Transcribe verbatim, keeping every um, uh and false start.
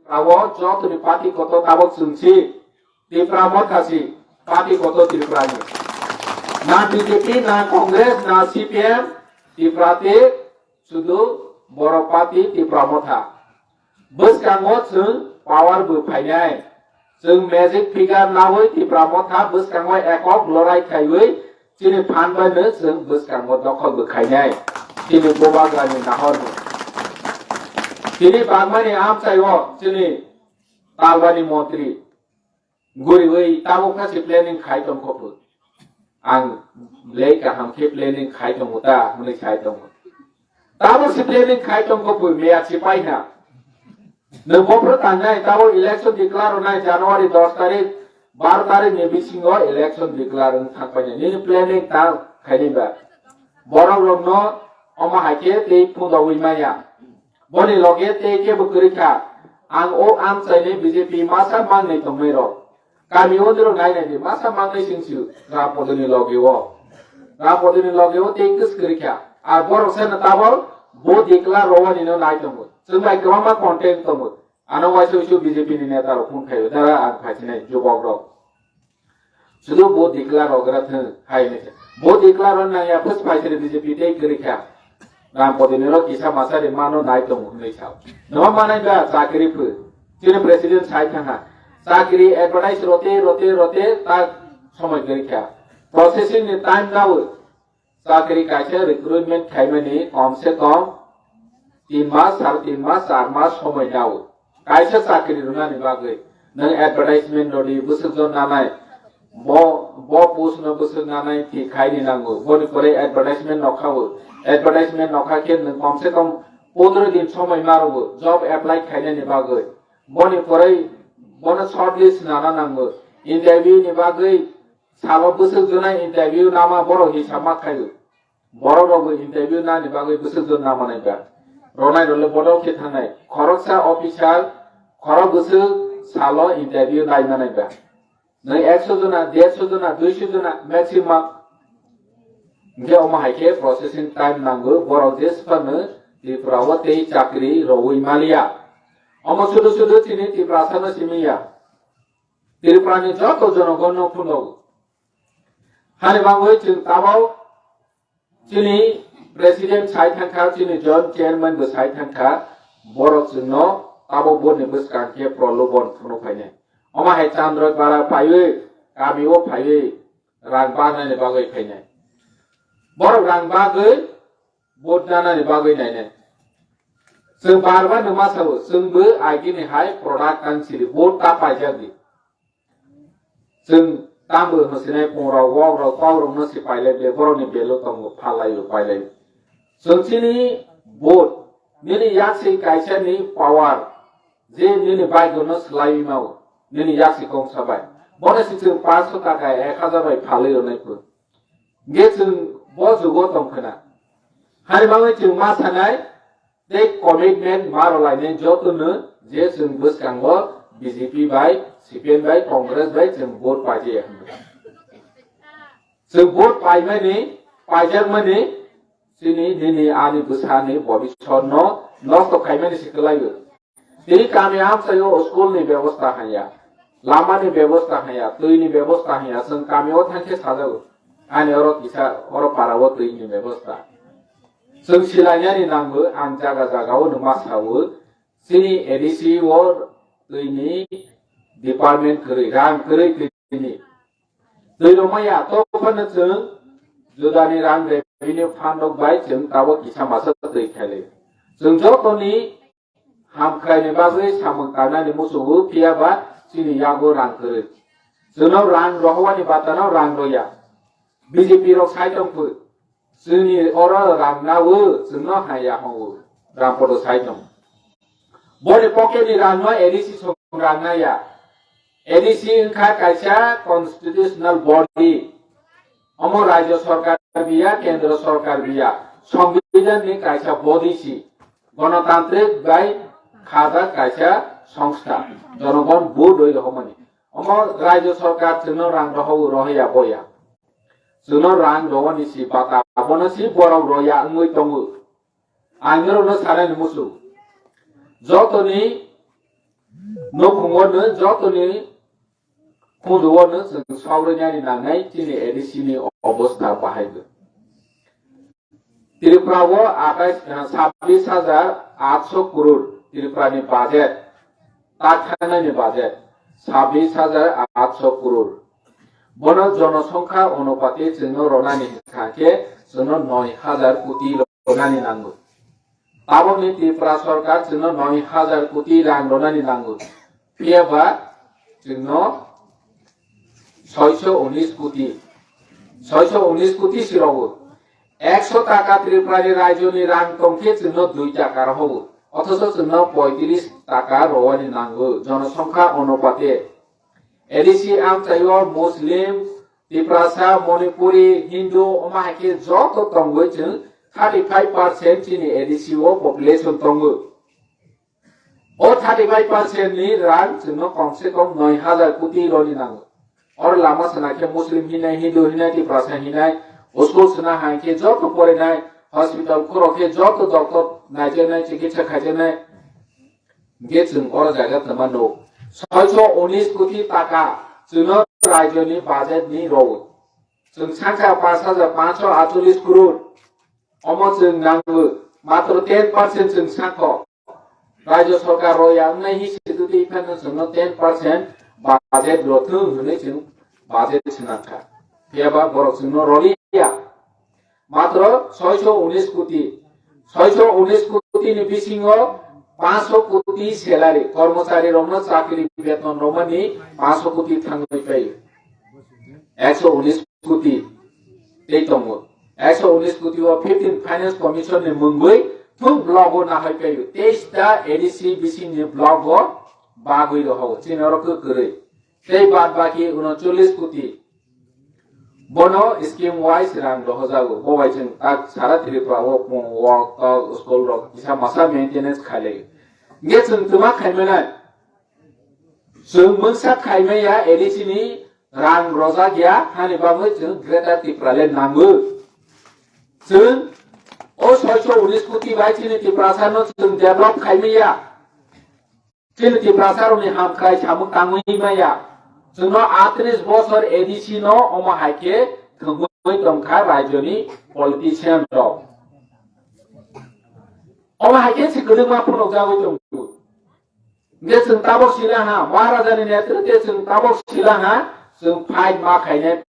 Tripura o jotoni party kotor tabok chwng si, Tipra Motha si, party kotor Tripura ni. Na B J P, na Congress, na C P M, Tipra te sudu borok party Tipra Motha. Bwskango chwng power bo phainai. Chwng magic figure nawi Tipra Motha bwskango ekok lorai khaiwi chini phan bai no chwng bwskango dokhol bo khainai. Chini bubagrani nahor bo. Chini bangmani amchai o chini talbani montri. Guriwi tabuk kha si planning khai tong kho phu. Ang le kaham khe planning khai tongo ta, hwnwi sai tongo. Tabuk si planning khai tong kho phu, meya si pai na. Nwng bophro tangnai, tabuk election declare rwnai January dos tarik, baro tarik ni bisingo election declare wng thang painai. Nini planning ta khaini ba. Borok rokno omo hai khe tei phundawi maya. Boni loge tei kebo kwrwi kha. Ang o amchaini B J P masa mangnwi tongmai rok. Kami o nirok nai nai di, masa mangnwi sing sio, Rampodoni loge o. Rampodoni loge o tei kwskwrwi kha. Ar borok se no tabok bo declare rowani no nai tongo. Chwng bai kwbangma content tongo. Ano waisa waisa B J P ni neta rok phone khaio, dara ang phaisinai jubok rok. Sudu bo declare rok gra thung hai ne. Bo declare rok nang ya phus phai siri B J P tei kwrwi kha. Rampodini rok kisa masa ri mano nai tongo hwnwi sao. Noma manai ba chakri phu. Chini president sai thang ha. Chakri advertise rote, rote, rote ta somoi kwrwi kha. Processing ni time nawo. Chakri kaisa recruitment khaimani kom se kom tin mas, sar tin mas, char mas somoi nao. Kaisa chakri rwnani bagwi nwng advertisement rodi bwswk jon nanai, bo, bo post no bwswk nanai thik khaini nango. Boni pore advertisement nokha o. Advertisement nokha khe nwng kom se kom pondro din somoi ma rwo job apply khainani bagwi. Boni pore bono shortlist nana nango. Interview ni bagwi salo bwswk jonai interview nama borok hisab ma khaio. Borok rokbo interview nani bagwi bwswk jon nama nai ba. Ronai role bodo khe thangnai. Khoroksa officer khorok bwswk salo interview nai manai ba. Nwng ekso jona, derso jona, duiso jona maximum. Hingke omo hai khe processing time nango. Borok je swkangno Tripura o tei chakri rowui maliya. Omo sudu sudu chini Tiprasa no simiya. Tripura ni joto jonogon no phunuk. Hani bagwi chwng tabok chini president sai thangkha, chini joint chairman bo sai thangkha, borok chwngno tabok boni bwskang khe prolobon phunuk phainai. Omo hai Chandra para phaiwi, kami o phaiwi, rang barnani bagwi phainai. Borok rang bagwi vote nanani bagwi nainai. Chwng bar bar no ma sao, chwngbo agini hai product tang siri vote ta paijak di. Chwng tambo hwnsinai pungrok, wokrok, kokrokno se pailai ble, borokni belo tongo, phalai-o, pailai-o. Chwng chini vote, nini yaksi kaisani power, je nini baigono swlaiwi mao, nini yaksi kongsa bai. Bono se chwng panch sho taka, ek hajar bai phalwi rwnai pho. Hingke chwng bo jugo tong khna. Hani bagwi chwng ma sanai, tei commitment ma rwlainai jotono je chwng bwskango B J P bai, C P M bai, Congress bai chwng vote paijaya hwnwi. Chwng vote paimani, paijakmani chini nini ani bwsani bobisotno nosto khaimani se kwlaio. Tini kami amchaio school ni bebosta hanya, lama ni bebosta hanya, twi ni bebosta hanya, chwng kami o thangkhe sajago. Ani oro kisa, oro para o twi ni bebosta. Chwng silainani nango, ang jaga jaga o nwma sao, chini A D C o twi ni department kwrwi, rang kwrwi twi ni. Twi rwmaya, to phano chwng judani rang revenue fund rok bai chwng tabok kisa masa twi khailai. Chwng jotoni hamkraini bagwi samung tangnani muchungo, phiya ba chini yago rang kwrwi. Chwngno rang rohowani batano rang roya. B J P rok sai tong phu. Chwngni oro rang nawo, chwngno haya hongo. Rampodo sai tong. Boni pocket ni rang no A D C song rang naya. A D C wngkha kaisa constitutional body. Omo rajyo sorkar biya, kendro sorkar biya, songbidhan ni kaisa body si, gonotantrik bai khajak kaisa songstha, jonogon vote roi rohormani. Omo rajyo sorkar chwngno rang rohor rohya boya, chwngno rang rohorni si bata, abono si borok roya wngwi tongo. Ang norokno sanani muchung, jotoni Nukhungo no jotoni khunjugo no chwng saurwi nani nangnai chini A D C ni obostha bahai bo. Tripura o atais, sabbish hajar atso crore Tripura ni budget, tak thangnai ni budget sabbish hajar atso crore. Bono jonosongkha onupati chwngno ronani hwnkha khe chwngno noi hajar koti ronani nango. Tabokni Tripura sorkar chwngno noi hajar koti rang ronani nango. Phiya ba chwngno soiso unis koti, soiso unis koti si rogo. Ekso taka Tripura ni raijo ni rang tongkhe chwngno dui taka rohogo. Othocho chwngno poitris taka rowani nango. Jonosongkha onupate. A D C amchaio Muslim, Tiprasa, Manipuri, Hindu, omo hai khe joto tongwi chwng thirty five percent chini A D C o population tongo. O thirty five percent ni rang chwngno kom se kom noi hajar koti roni nango. Oro lama sana khe Muslim hinai, Hindu hinai, Tiprasa hinai, school sana hai khe joto porinai, hospital khoro khe joto doctor naijaknai, chikitsa khaijaknai. Hingke chwng oro jaga twma nuk. Soiso unis koti taka chwngno rajyoni budget ni rwo. Chwng sakha panch hajar panchsho atchollish crore. Omo chwng nango. Matro ten percent chwng sakho. Rajya sarkar rw ya wngnai hi se twi phano chwngno ten percent budget rw thung hwnwi chwng budget swnamkha. Phiya ba borok chwngno rw liya. Matro soiso unis koti. Soiso unis koti ni bisingo panchsho koti salary, kormochari rokno chakri beton romani panchsho koti thangwi pai. Ekso unis koti tei tongo. Ekso unis koti o fifteen Finance Commission ni mungwi thung block o nahai pai. Teis ta A D C bising ni block o bagwi rohao. Chini oro kwrwi. Tei bad baki unocholish koti. Bono scheme wise rang rohojago. Bo bai chwng tak sara Tripura o walk, talk, school rok kisa masa maintenance khailai. Nge chwng twma khaimanai. Chwng mungsa khaimaya A D C ni rang rojak ya, hani bagwi chwng Greater Tipraland nango. Chwng o soiso unis koti bai chini Tiprasa no chwng develop khaimaya. Chini Tiprasa rokni hamkrai samung tangwi maya. Chwngno atris bosor A D C no omo hai khe thwngwi tongkha rajyoni politician rok. Omo hai khe se kwdwkma phunukjagwi tongo. Hingke chwng tabok sila ha, Maharaja ni netrite chwng tabok sila ha, chwng fight ma khainai,